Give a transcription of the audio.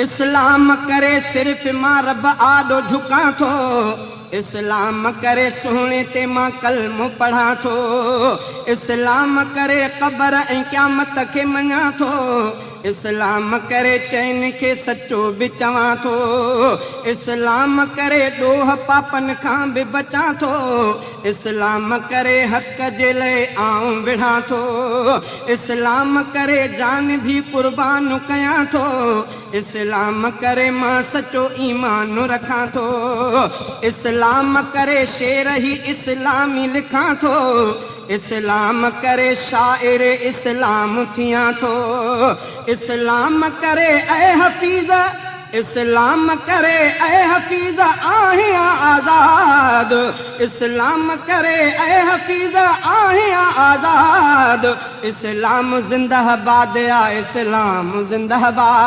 اسلام ڪري صرف مان رب آڏو جهڪان ٿو. اسلام ڪري سهڻي تي مان ڪلمو پڙهان ٿو. اسلام ڪري قبر ۽ قيامت کي مڃان ٿو. اسلام ڪري چين کي سچو به چوان ٿو. اسلام ڪري ڏوهه پاپن کان به بچان ٿو. اسلام ڪري حق جي لئه آئون وڙهان ٿو. اسلام ڪري جان ڀي قربان ڪيان ٿو. اسلام ڪري مان سچو ايمان رکان ٿو. اسلام ڪري شعر هي اسلامي لکان ٿو. اسلام ڪري شاعر اسلام ٿيان ٿو. اسلام ڪري اي حفيظ اسلام ڪري اي حفيظ آهيان آزاد. اسلام ڪري اي حفيظ آهيان آزاد. اسلام زنده باد آ اسلام زنده باد.